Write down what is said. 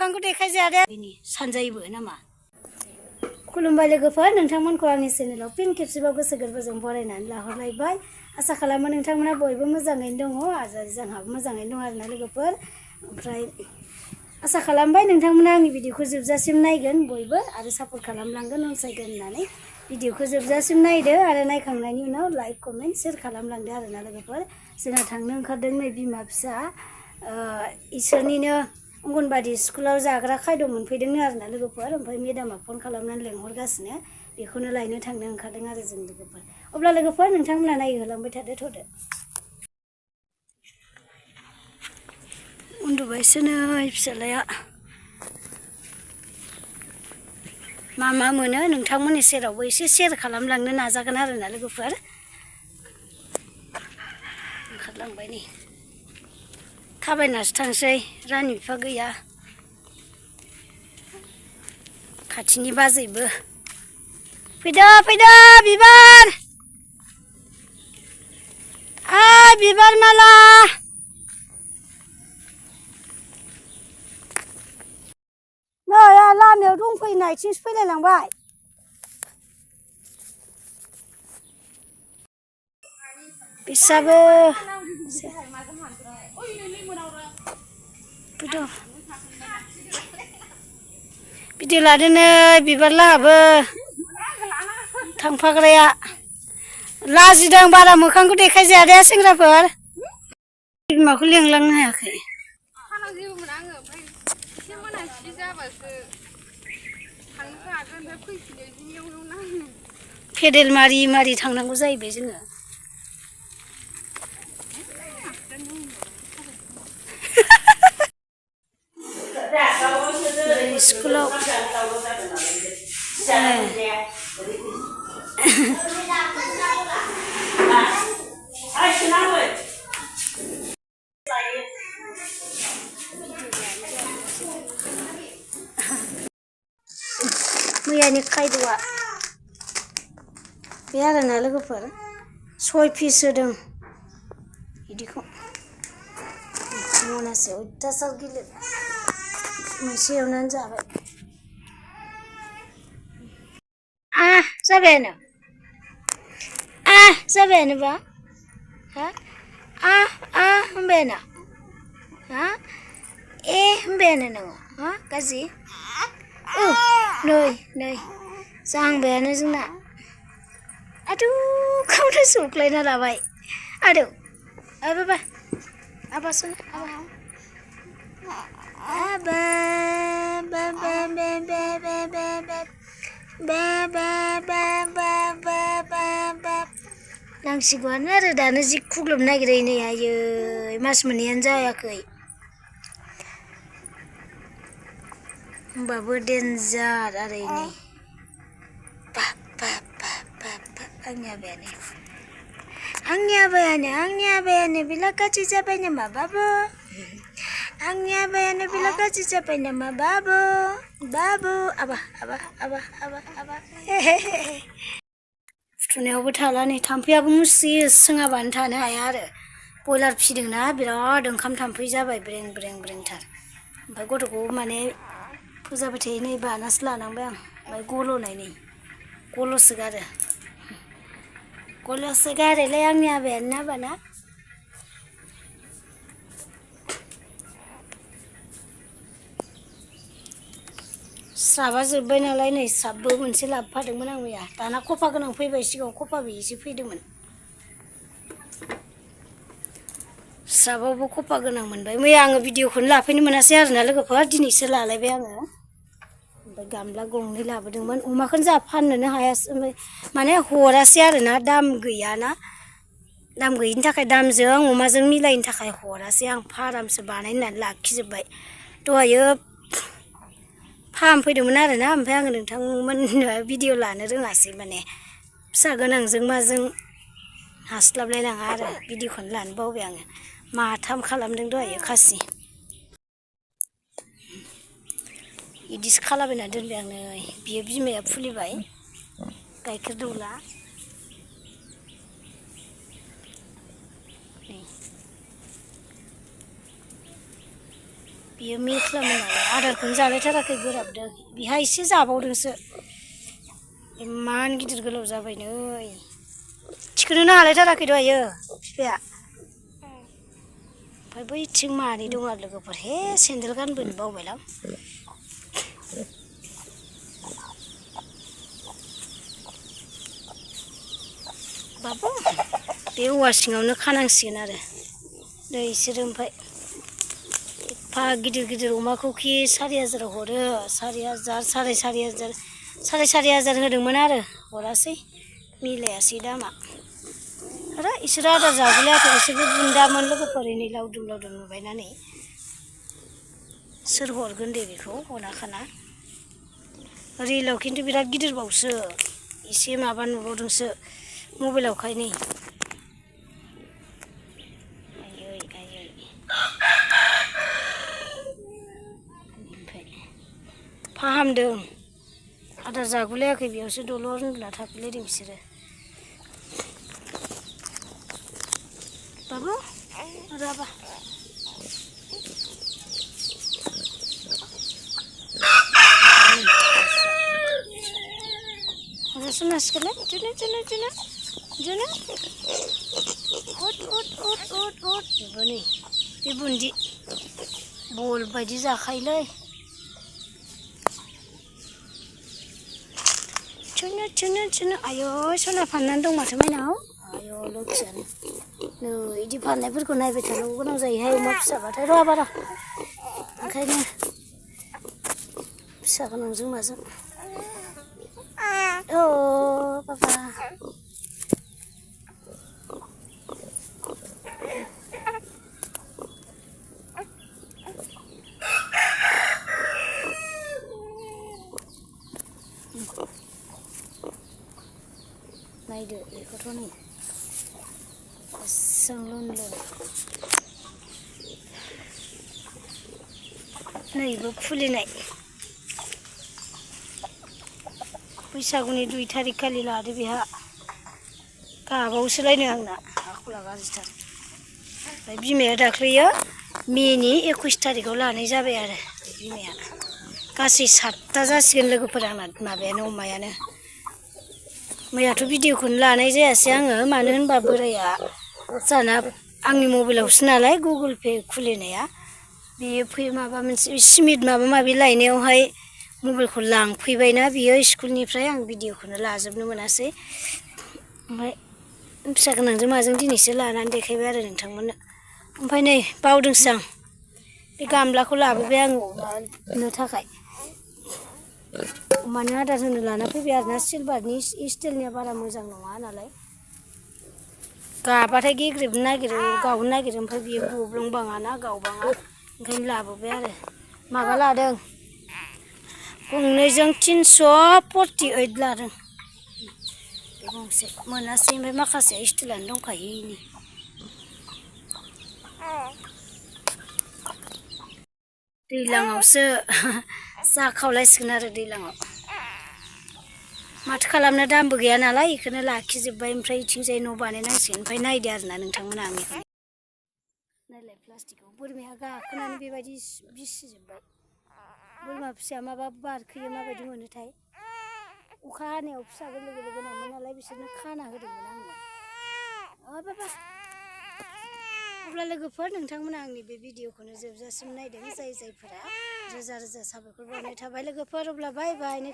मोखांखौ देखायजाया दे सानजायोबो नामा खुलुमबाय लोगोफोर नोंथांमोनखौ आंनि चेनेलाव फिन खेबसेबाव गोसो गोरबोजों बरायनानै लाहरलायबाय आसा खालामो नोंथांमोना बयबो मोजाङैनो दङ आरो जोंहाबो मोजाङैनो दं आरोना लोगोफोर ओमफ्राय आसा खालामबाय नोंथांमोना आंनि भिडिअखौ जोबजासिम नायगोन बयबो आरो सापर्ट खालामलांगोन अनसायगोन होननानै भिडिअखौ जोबजासिम नायदो आरो नायखांनायनि उनाव लाइक कमेन्ट शेयार खालामलांदो आरोना लोगोफोर जोंहा थांनो ओंखारदों नै बिमा फिसा इसोरनिनो अंगनबादि स्कुलाव जाग्रा खायद' मोनफैदोंनो आरोना लोगोफोर ओमफ्राय मेडामा फन खालामनानै लेंहरगासिनो बेखौनो लायनो थांनो ओंखारदों आरो जों लोगोफोर अब्ला लोगोफोर नोंथांमोना नायहोलांबाय थादो थ'दो उन्दुबायसो नै फिसालाया मा मोनो नोंथांमोननि सेरावबो एसे शेयार खालामलांनो नाजागोन आरोना लोगोफोर ओंखारलांबाय नै थाबायनासो थांसै रानि बिफा गैया खाथिनि बाजैबो फैदो बिबार बिबार माला नै लामायाव दंफैयो आथिंसो फैलायलांबाय बिसाबो भिडिअ लादो नै बिबार लाहाबो थांफाग्राया लाजिदों बारा मोखांखौ देखायजाया दे सेंग्राफोर बिमाखौ लेंलांनो हायाखै पेडेल मारि थांनांगौ जाहैबाय जोङो स्कुलाव मैयानि खायद'आ बे आरोना लोगोफोर 6 पिस होदों बिदिखौ मनासे अयथासार गिलिर मोनसे एवनानै जाबाय जाबायानो बा होनबायानो होनबायानो नोङो गाज्रि नै जाहांबायानो जोंना आदौ खावनो सौख्लायना लाबाय आदौ बाबा आबासो नांसिगौआनो आरो दानो जि खुग्लुबनो नागिरो नै आयै मास मोननैयानो जायाखै होमबाबो डेन्जार आरो नै आंनि आबायानो बेला गाज्रि जाबाय नामा बाबु आंनि आबायानो बेला गाज्रि जाबाय नामा बाबु आबा फुथुनायावबो थाला नै थाम्फैयाबो मुसियो सोङाबानो थानो हाया आरो बयलार फिदोंना बिराद ओंखाम थाम्फै जाबाय ब्रें थार ओमफ्राय गथ'खौ माने फोजाबाय थायो नै बानासो लानांबाय आं ओमफ्राय गल'सोगारोलै आंनि आबायानो ना बाना स्राबा जोब्बाय नालाय नै स्राबबो मोनसे लाबोफादोंमोन आं मैया दाना खफा गोनां फैबाय सिगाङाव खफा गैयिसो फैदोंमोन स्राबावबो खफा गोनां मोनबाय मैया आङो भिडिअखौनो लाफैनो मोनासै आरोना लोगोफोर दिनैसो लालायबाय आङो ओमफ्राय गामला गंनै लाबोदोंमोन अमाखौनो जोंहा फाननोनो हायासै माने हरासै आरोना दाम गैयाना दाम गैयिनि थाखाय दामजों अमाजों मिलायनो थाखाय हरासै आं फारामसो बानायनानै लाखिजोब्बाय दहायो फाहामफैदोंमोन आरोना ओमफ्राय आङो नोंथांमोननो भिडिअ लानो रोङासै माने फिसा गोनांजों माजों हास्लाबलाय लाङा आरो भिडिअखौनो लानो बावबाय आङो माथाम खालामदों दहायो खासि इदिसो खालाबायना दोनबाय आं नै बियो बिमाया फुलिबाय गाइखेर दौला बियो मेख्लामोन नालाय आदारखौनो जालायथाराखै बोराबदों बिहा एसे जाबावदोंसो इमान गिदिर गोलाव जाबाय नै थिखोनोनो हालायथाराखै दहायो बिफाया ओमफ्राय बैथिं मानै दं आरो लोगोफोर हे सेन्देल गानबोनो बावबायलां बाबु बे औवा सिङावनो खानांसिगोन आरो नै इसोरो ओमफ्राय एफा गिदिर गिदिर अमाखौ खि 4,000 हरो 4,000 4,500 होदोंमोन आरो हरासै मिलायासै दामा आरो इसोरो आदार जागुलायाखै बिसोरबो बुन्दामोन लोगोफोर नै लावदुम लावदुम नुबायनानै सोर हरगोन दे बेखौ हराखाना रिलाव खिन्थु बिराद गिदिरबावसो एसे माबा नुबावदोंसो मबाइलावखाय नै आयै आयै ओमफ्राय फाहामदों आदार जागुलायाखै बेयावसो दलर उन्दुना थाफैलायदों बिसोरो बाबु राबा सुनासिगोनलै जुनो जुनो जुनो जुनो उठ उठ उठ उठ उठ बेबो नै बे बुन्दि बल बायदि जाखायोलै जुनो जुनो जुनो आयौ सना फाननानै दं माथो माइनाव आयौ लखियानो नै बिदि फाननायफोरखौ नायबाय थानांगौ गोनां जायोहाय अमा फिसाबाथाय र' बारा ओंखायनो फिसा गोनांजों माजों औ बाबा नायदो बेखौथ' नै गोसों लुन लुन नैबो फुलिनाय बैसागुनि 2 तारिख खालि लादो बेहा गाबावसोलायनो आंना आखला गाज्रिथार ओमफ्राय बिमाया दाख्लैयो मेनि 21 तारिखआव लानाय जाबाय आरो बिमाया गासै 7ता जासिगोन लोगोफोर आंना माबायानो अमायानो मैयाथ' भिडिअखौनो लानाय जायासै आङो मानो होनबा बोराया जाना आंनि मबाइलावसो नालाय गुगोल पे खुलिनाया बेयो माबा मोनसे सिमेन्ट माबा माबि लायनायावहाय मबाइलखौ लांफैबायना बियो स्कुलनिफ्राय आं भिडिअखौनो लाजोबनो मोनासै ओमफ्राय फिसा गोनांजों माजों दिनैसो लानानै देखायबाय आरो नोंथांमोननो ओमफ्राय नै बावदोंसो आं बे गामलाखौ लाबोबाय आङो अमानो थाखाय अमानो आदार होनो लाना फैबाय आरोना सिलभारनि स्टिलनिया बारा मोजां नङा नालाय गाबाथाय गेग्रेबनो नागिरो गावनो नागिरो ओमफ्राय बियो गब्लंबाङाना गावबाङा ओंखायनो लाबोबाय आरो माबा लादों गंनैजों 348 लादों बे गंसे मोनासै ओमफ्राय माखासे स्टिलानो दंखायो इनि दैज्लाङावसो जाखावलायसिगोन आरो दैज्लाङाव माथो खालामनो दामबो गैया नालाय बेखौनो लाखिजोब्बाय ओमफ्राय इथिंजाय न' बानायनांसिगोन ओमफ्राय नायदो आरोना नोंथांमोना आंनिखौ नायलाय प्लास्टिकआव बोरमाया गाखोनानै बेबायदि बिसिजोब्बाय बोरमा फिसाया माबा बारखोयो माबायदि मोनोथाय अखा हानायाव फिसा गोरलै गोरलै गोनांमोन नालाय बिसोरनो खाना होदोंमोन आङो बाबा अब्ला लोगोफोर नोंथांमोना आंनि बे भिडिअखौनो जोबजासिम नायदों जायफोरा रोजा रोजा साबायखर बावनाय थाबाय लोगोफोर अब्ला बाय बाय।